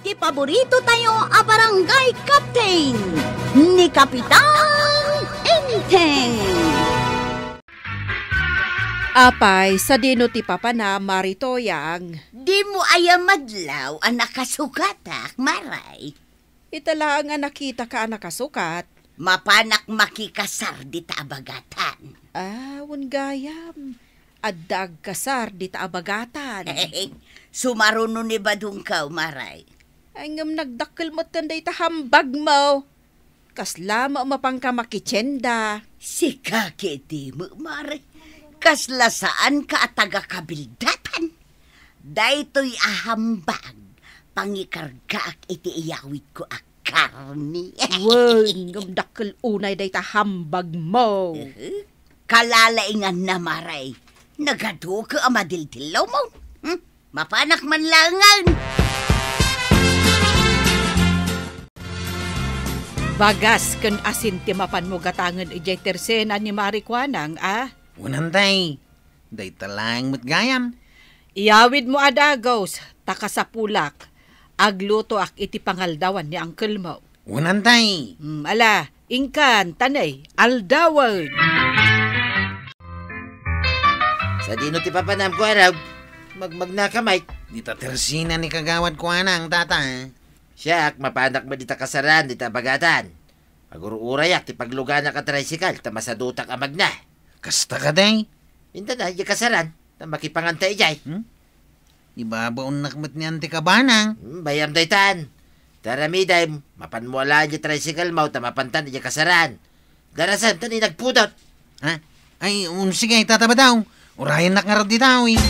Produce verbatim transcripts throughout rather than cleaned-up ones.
Ti paborito tayo a barangay captain, ni Kapitan Enteng. Apay, sadino ti papanam, Mari Toyang? Dimo aya madlaw a nakasukatak, Maray? Ita laeng a nakitaka a nakasukat. Mapanak makikasar dita a bagatan. Ah, wen gayam. Adda agkasar dita a bagatan. Sumaruno ni badongko, Maray. Ay, ngem nagdakkel metten dayta hambagmo. Kasla met mapanka makitienda. Sika ketdi met, Mari. Kasla saanka a taga-kabildatan. Daytoy a hambag, pangikargaak iti iyawidko a karne. Wen, ngem dakkel unay dayta hambagmo. Ehe. Kalalainganna, Maray. Nagaduka a madildillawmo. Hmm? Mapanak man laengen. Bagas ken asin ti mapanmo gatangen idiay tersena ni Mari Kuanang, a? Wen, Tay. Dayta laeng met gayam. Iyawidmo a dagus, ta kasapulak. Aglutoak iti pangaldawan ni angkelmo. Wen, Tay. Hmm, ala, inkan, tanay, aldawen. Sadino ti papanam, Kuarog? Magmagnaka met. Dita tersena ni Kagawad Kuanang, tata. Siak, mapanak met dita kasaran, dita bagatan. Agur-urayak ti pagluganak a tricycle, ta masadutak a magna. Kasta kadi? Inta na, idiay kasaran, ta makipanganta idiay. Hmm? Ibabaonnak met ni Auntie Kabanang. Hmm, bayam daytan. Ta aramidem, mapanmo alaen idiay tricycle mo, ta mapantan idiay kasaran. Darasem, ta ni nagpudot. Ha? Ay, um, sige, Tata Badong. Urayennak ngarud dita, uy.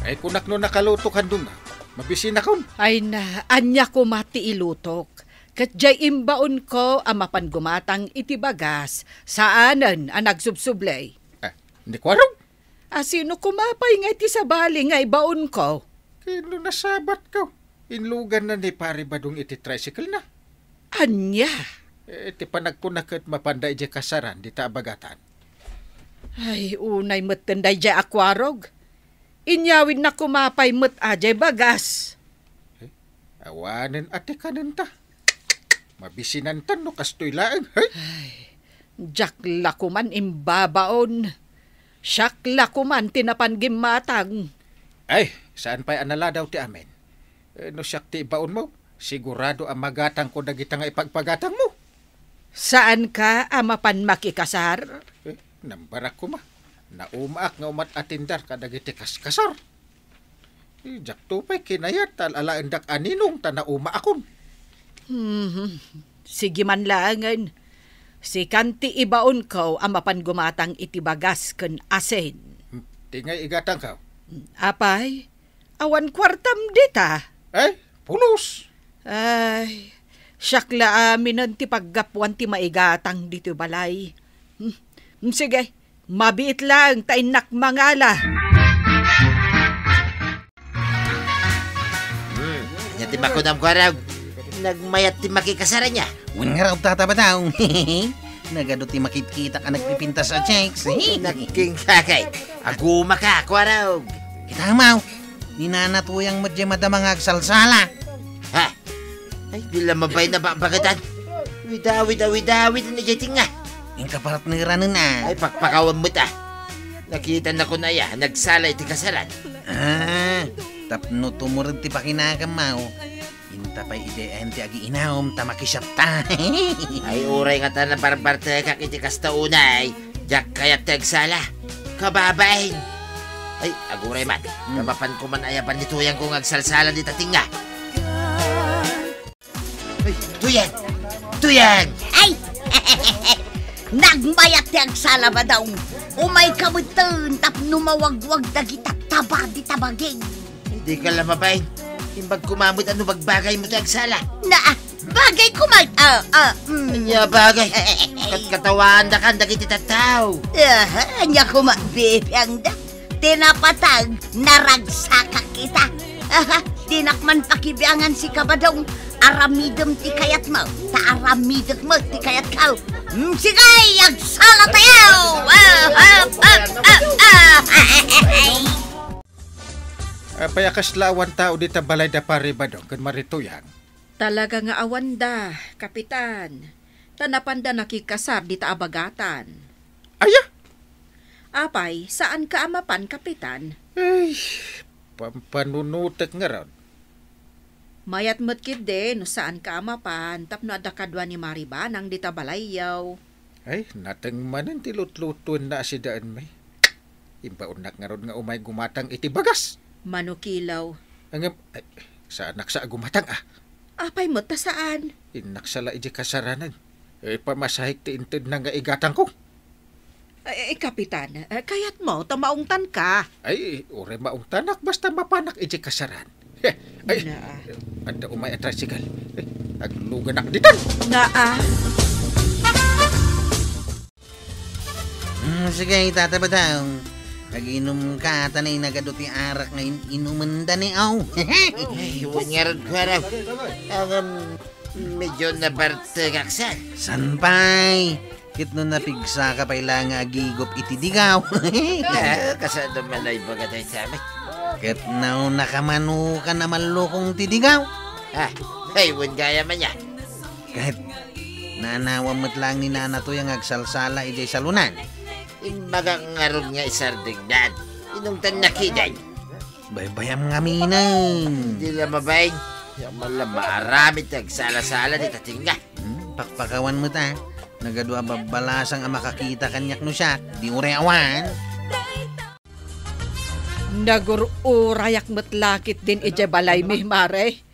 Ay, kunak no nakalutok, handuna. Mabisinakon. Ay na, ania koma ti ilutok? Ket diay imbaonko a mapan gumatang iti bagas, saanen a nagsubsublay. Ah, ni Kuarog? A, sino koma pay nga iti sabali nga ibaonko? Ken no nasabatko, inluganna ni Pari Badong iti tricycle na. Ania? Eh, ti panagkuna ket mapanda idiay kasaran dita a bagatan. Ay, unay metten daydiay a Kuarog. Inyawidna koma pay met a diay bagas. Eh, awanen a ti kanenta. Mabisinantan no kastoy laeng, hey? Ay, diak la koman imbabaon. Siak la koman ti napan gimmatang. Ay, saan pay a naladaw ti amin. Eh, no siak ti ibaonmo, sigurado a magatangko dagita nga ipagpagatangmo. Saanka a mapan makikasar? Eh, nambarak koma. Naumaak nga umat-atendar kadagiti kaskasar. Eh, diakto pay kinayat ta alaendak a ninong ta naumaakon. Hmm, sige man laengen. Sikan ti ibaonko a mapan gumatang iti bagas ken asin. Hmm, ti ngay igatangko? Apay, awan kuartam dita? Ay, pulos. Ay, siak la aminen ti paggapuan ti maigatang ditoy balay. Hmm, sige, mabiit laeng ta innak mangala. Hmm, ania ti makunam, Kuarog? Nagmayat ti makikasar ania? Wen ngarud, Tata Badong. Nagadu ti makitkitak a nagpipintas a chicks. Nagkingkakay. Agumaka, Kuarog. Kita, Maw. Ni Nana Tuyang met diay madama nga agsalsala. Ha? Ay, di la mabain a babagatan. Widawid a widawid, ania diay tinga? Inka partneran na. Ay, pakpakawan met a. Nakitanakon aya, nagsala iti kasaran. Ah, tapno tumurod ti pakinakam, Maw. Inta pay idiay ayan ti agiinum ta makisiapta. Ay, uray ngata nabarbartekak iti kasta unay, diak kayat ti agsala. Kababain! Ay, aguray man. Hmm. Kabapan ko man ayaban ni Tuyang ko nga agsalsala dita tinga. Ay, Tuyang! Tuyang! Ay! Nagmayat ti agsala, Badong. Umayka metten tapno mawagwag dagita taba dita baging. Ay, dika la mabain. Imbag koma met a no bagbagaymo ti agsala. Na, ah, bagay koma. Ah, ah, mm. Ania bagay? Katkatawaandakan dagiti tattao. Aha, ania koma, bibiangda. Ti napatag, naragsakak ita. Aha, dinak man pakibiangan sika, Badong. Aramidem ti kayatmo, ta aramidek met ti kayatko. Mm, sige, agsala tayo! Ah, ah, ah, ah, ah. Apay a kasla awan tao dita balay da Pari Badong ken Mari Tuyang? Talaga nga awanda, Kapitan. Ta napanda nakikasar dita a bagatan. Aya? Apay, saanka a mapan, Kapitan? Ay, pampanunotek ngarud. Mayat met ketdi no saanka a mapan tapno adda kadua ni Mari Banang dita balayyo. Ay, nateng manen ti lutlutoenna a sidaenmi. Imbaonnak ngarud nga umay gumatang iti bagas. Manukilaw. Ngem, ay, saanak sa a gumatang, a. Apay met ta saan? Innak sa la idiay kasaranen. Ipamasahek ti intedna nga igatangko. Ay, ay, Kapitan, eh, kayatmo ta maungtanka? Ay, uray maungtanak basta mapanak idiay kasaran. Heh, ay, adda umay a tricycle. Eh, agluganak ditan. Naa. Mm, sige, Tata Badong. Aginumka, ta nagadu ti arak nga in-, inumendami, aw. Ay, wen ngarud, kuara. Agam, medyo nabartekak sa. Saan pay? Ket no napigsaka pay la nga agigup iti digaw. Ah, kasano man ay baga tayo sa amin? Ket naunaka manukan a mallukong ti digaw. Ah, ay, wen gayam aya. Ket naanawam met laeng ni Nana Toy nga agsalsala idiay salonan. Imbagak ngarud nga isardengdan. Inungtanna ketdin. Baybayam ngamin. Di la mabain. Siak man la maaramid ti agsala-sala dita tengnga. Hmm, pakpakawan met a. Nagadu a babbalasang a makakita kaniak no siak, di uray awan. Nagur-urayak met la ketdin idiay balaymi, Mare.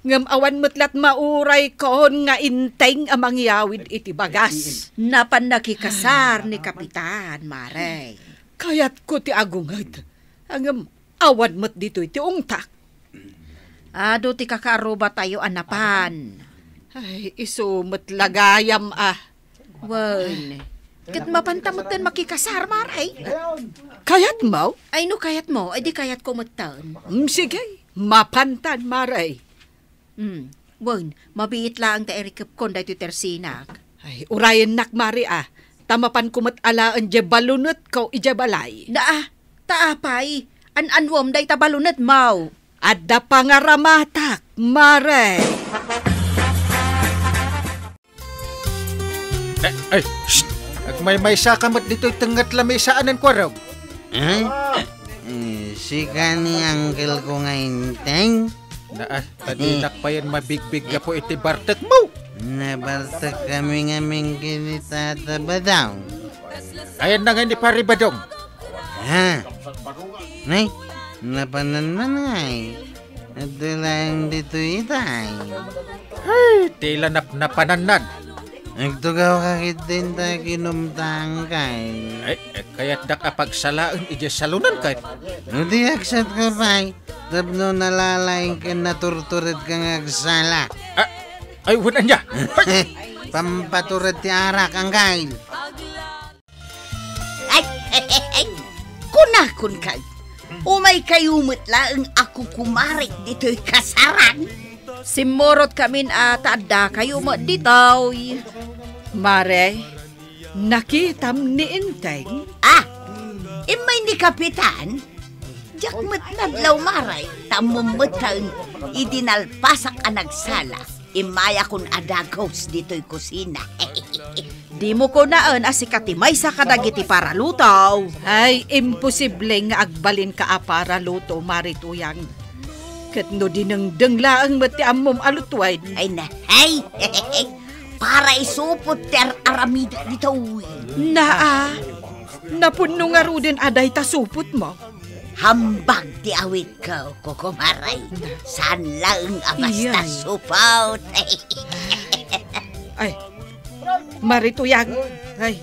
Ngem awan met la't mauraykon nga inteng a mangyawid iti bagas. Napan nakikasar ni Kapitan, Mare. Kayatko ti agunget. Ngem awan met ditoy ti ungtak. Adu ti kakaarrubatayo a napan. Ay, isu met la gayam a. Wen, ket mapanta metten makikasar, Mare. Kayatmo? Ay, no kayatmo, ay di kayatko metten. Mm, sige, mapantan, Mare. Mm, wen, mabiit laeng ta irikepkon daytoy tersinak. Ay, urayennak, Mare, a. Ta mapanko met alaen diay balunetko idiay balay. Naa, ta apay, an-anuem dayta balunetmo? Adda pangaramatak, Mare. Eh, ay, shh! Agmaymaysa ka met ditoy tengnga ti lamesa, anan kuarog? Eh? Eh, sika ni uncle ko nga inteng? Naa, ta dinak payen mabigbig gapu iti bartekmo. Nabartek kami ngamin ken ni Tata Badong. Ayanna ngay ni Pari Badong? Ha? Nay, napanan man ngay. Adda laeng ditoy itay. Ay, ti la napnapanannan. Agtugaw ka ketdin ta kinumtaang kay. Ay, eh, kayatdak a pagsalaen idiay salonan kay. No di agsatka pay, tapno nalalaing ken naturtured ka nga agsala. Ah, ay, wen ania? Pampatured ti arak, uncle. Ay, kunakon kay, umaykayo met laeng a kukumarek ditoy kasaran. Simmurot kamin a ta addakayo met ditoy. Mare, nakitam ni Enteng? Ah, immay ni Kapitan? Diak met nadlaw, Mare, ta ammom met laeng idi nalpasak a nagsala. Immayakon a dagus ditoy kusina. Dimo kunaen a sika ti maysa kadagiti paraluto. Ay, imposible nga agbalinka a paraluto, Mari Tuyang. Ket no dinengdeng laeng met ti ammom a lutuen. Ay na, ay! Para isupot ti ar-aramidek ditoy. Naa, napunno ngaruden a dayta supotmo. Hambag ti awitko, kukumaray. Saan laeng a basta supot. Ay, Mari Tuyang. Ay,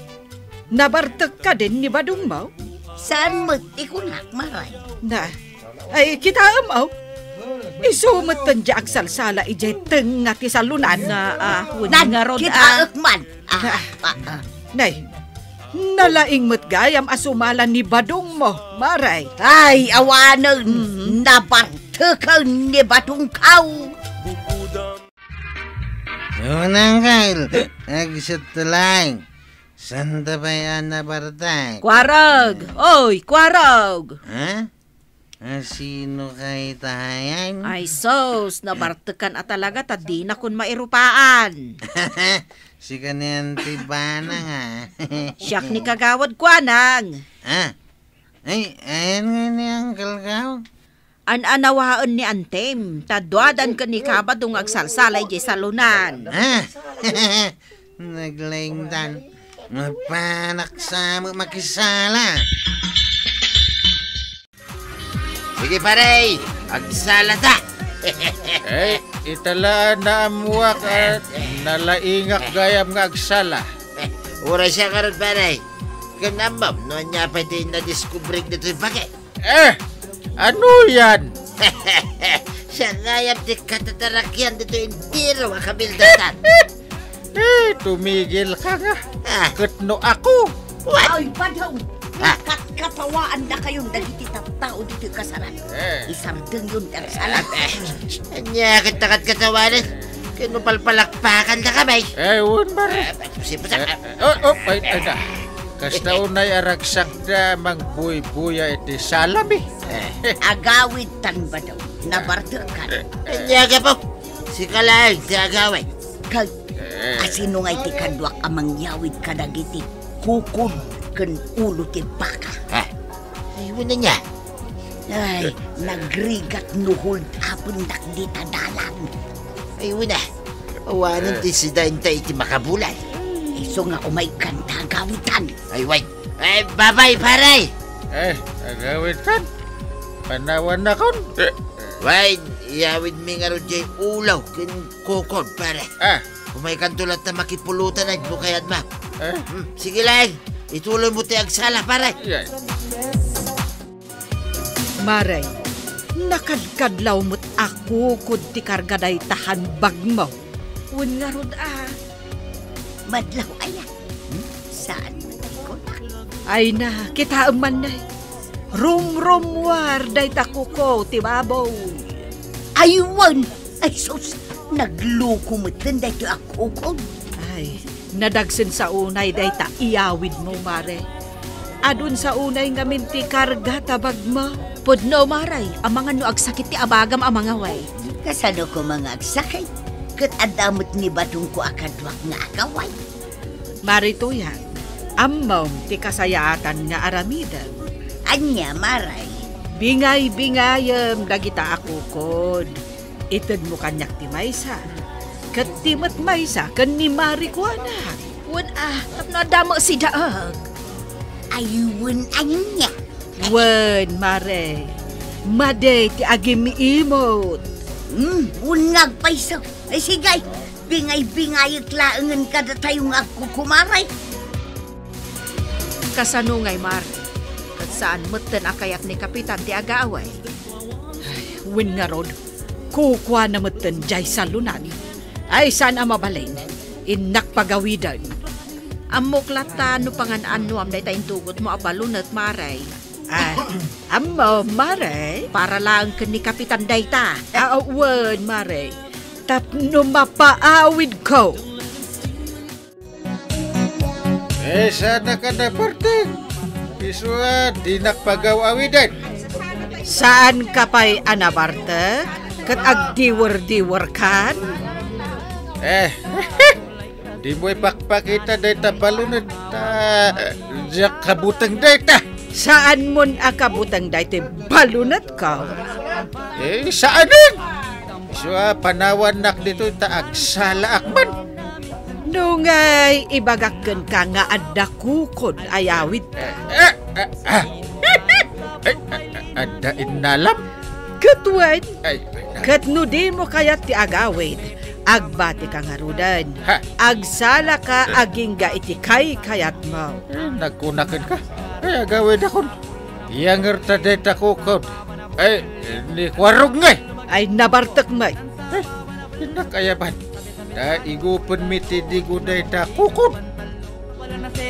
nabartek kadin ni badongmo? Saan met ti kunak, Maray? Na, ay, kitaem, aw. Isu metten diay agsalsala idiay tengnga ti salonan. Na, ah, wen ngarud, ah. Nagkitaek man. Ah, ah, ah. Nay, nalaing met gayam a sumala ni badongmo, Maray. Ay, awanen, nabarteken ni badongko. Unang kail, agsuttulay. Santa pay a nabartek? Kuarog! Oy, kuarog! Ha? A, sino kay tayan? Ay, sus, nabartekan a talaga ta dinakon mairupaan. Sika ni Auntie Bana nga. Siak ni Kagawad Kuanang. Ah, ay, ayan nga ni Uncle Gaw. An-anawaen ni Antem, ta duadan ken ni Kabado nga agsalsala idiay salonan. Ah, naglaingtan. Mapanak sa mo makisala. Sige, pare, agsala ta. Eh, ita la naammuak a nalaingak gayam nga agsala. Uray siak ngarud, pare. Ken ammom no ania pay ti nadiskubrek ditoy bagi? Eh, ano yan? Siak gayam ti katatarakian ditoy entero a kabildatan. Eh, tumigil ka nga. Ah. Ket no ako? What? Ay, padaw! Ah. Katkatawaandakayon dagiti tattao ditoy kasaran. Eh. Isardengyon ti agsala. Eh, ania ket ta katkatawanan? Ket no palpalakpakandaka, bay? Eh, wen, pare. Eh, posible sa- Eh, oh, oh, ay, ay, na. Kasta unay a ragsakda mangbuybuya iti salami. Eh. Agawidtan, padaw. Nabartekan. Ania, gapu? Sika laeng ti agawid. Kag, eh, asino ngay ti kaduak a mangyawid kadagiti kukod ken ulo ti baka? Ha? Ay, wen ania? Ay, nagrigat no hold-upendak dita dalan. Ay, wen a. Awanen ti sida inta iti makabulay. Isu nga umaykan ta agawidan. Ay, wen. Ay, babay, pare! Eh, agawidan? Panawannakon? Wen, iyawidmi ngarud diay ulo ken kukod, pare. Ah. Umaykanto latta makipulutan ay no kayatmo. Eh? Hmm, sige laeng, ituloymo ti agsala, pare. Yan. Mare, nakadkadlaw met a kukod ti karga dayta hambagmo. Wen ngarud a. Madlaw aya? Hmm? Saan met ti kunak? Ay na, kitaem man, nay. Rumrummuar dayta kuko ti baboy. Ay, wen! Ay, sus! Nagluko metten daytoy a kukod. Ay, nadagsen sa unay dayta iyawidmo, mare. Adun sa unay ngamin ti karga ta bagmo. Pudno, mare, amangan no agsakit ti abagam a mangaway. Kasano koma nga agsakit? Ket adda met ni batongko a kaduak nga agaway. Mare Tuyang, ammom ti kasayaatan nga aramidem. Ania, mare? Bingay-bingayem dagita a kukod. Itedmo kaniak ti maysa. Ket ti met maysa ken ni Mare Kuana. Wen a, tapno adda met sidaek. Ay, wen ania? Wen, mare. Madi ti agim-imot. Hmm, wen nga agpayso. Ay, sige. Bingay-bingayek laengen kadatayo nga agkukumare. Kasano ngay, mare? Ket saan metten a kayat ni Kapitan ti agaaway? Ay, wen ngarud, kukuana metten diay salonan. Ay, saan a mabalin, innak pagawiden. Ammok latta no pangan-annuam dayta intugotmo a balunet, mare. Ah, ammo, mare? Para laeng ken ni Kapitan dayta. Ah, wen, mare. Tapno mapaawidko. Eh, saan ka nabartek? Isu a, dinak pagaw-awiden. Saan ka pay a nabartek? Ket agdiwer-diwer kan? Eh, dimo ipakpakita dayta balunet ta diak kabuteng dayta. Saanmon a kabuteng dayta balunetko? Eh, saanen? Isu a, panawannak ditoy ta agsalaak man. No ngay, ibagak kenka nga adda kukod a yawid. Eh, eh, eh, ah. Eh, eh, adda innalam? Ket wen, ay, ay, ay. Ket no dimo kayat ti agawid, agbatika ngaruden. Ha? Agsalaka agingga iti kaykayatmo. Eh, nagkunakenka. Ay, agawidakon. Iyangerta dayta kukod. Ay, ni kuarog ngay. Ay, nabartek met. Eh, innak ayaban. Ta igupenmi ti digo dayta kukod.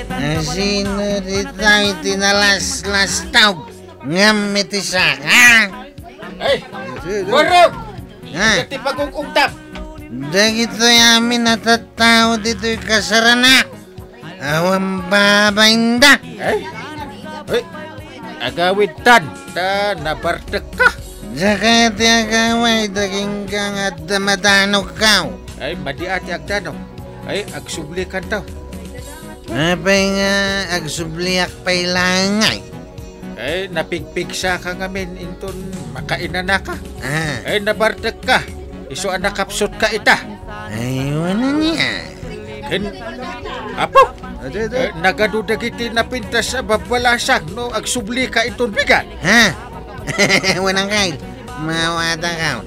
Asino dita iti nalaslastaw ngem iti saka? Ay, kuarog! Ha? Iti pagungugtam. Dagitoy amin a tattao ditoy kasarana. Awan babainda. Eh? Eh? Agawidtan, ta nabartekka. Daka ti agawid, agingga nga adda madanogkaw. Ay, madi a ti agdanong. Ay, agsublikanto. Apay nga agsubliak pay laeng ngay? Ay, napigpigsaka ngamin inton makainanaka. Ah. Ay, nabartekka. Isu a nakapsutka ita. Ay, wala niya. Ken, apo, Adu, adu. Eh, nagadu dagiti napintas a babbalasang no agsublika inton bigat. Ha? Wala ngay. Mawatakaw.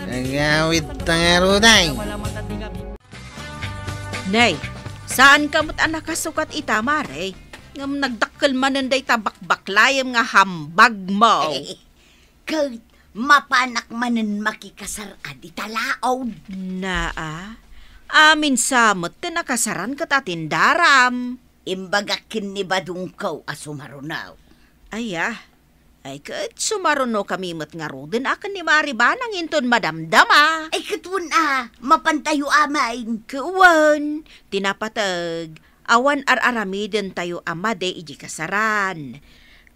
Agawidta ngarud ay. Nay, saanka met a nakasukat ita, Mare? Ngem nagdakkel manen dayta bakbaklayem nga hambagmo. Ket mapanak manen makikasar a di talaod. Naa, amin sa met ti nakasaran ket atindaram. Imbagak ken ni badongko a sumaruno. Aya, ay ket sumarunokami met ngaruden a ken ni Mari Banang inton madamdama. Ay ket wen a, mapantayo amin. Ket wen, ti napateg, awan ar-aramidentayo a madi iti kasaran.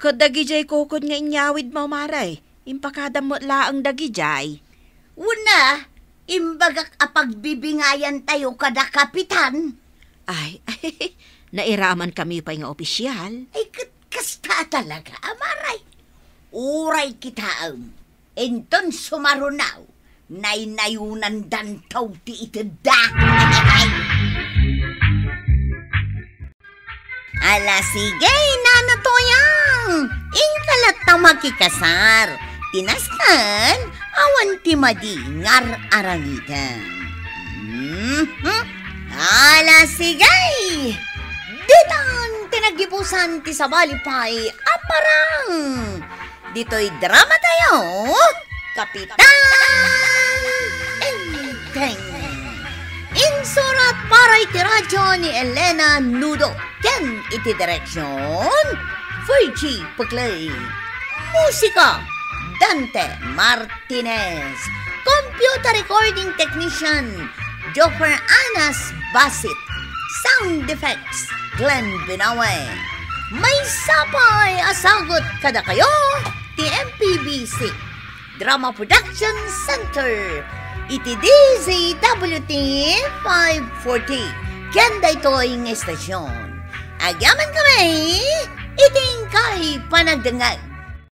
Ket dagidiay kukod nga inyawidmo, Mare, impakadam met laeng dagidiay. Wen a, imbagak a pagbibingayantayo kada kapitan. Ay, nairamankami pay nga opisial. Ay, ket kasta a talaga, Mare. Uray kitaem, inton sumaruno, naynayonandanto ti itedda. Ala, sige, Nana Toyang! Inka latta makikasar. Ti nasken, awan ti madi nga ar-aramidem. Mhm. Ala, sige! Ditan ti naggibusan ti sabali pay a parang. Ditoy dramatayo, Kapitan Enteng. Insurat para iti radio ni Elena Nudo ken iti direksion, Virgie Peclay. Musika, Dante Martinez. Computer recording technician, Joffer Anas Basit. Sound effects, Glenn Binawe. Maysa pay a sagut kadakayo ti M P B C Drama Production Center iti D Z W T five forty. Ken daytoy nga estasyon, agyamankami iti inkay panagdengngeg.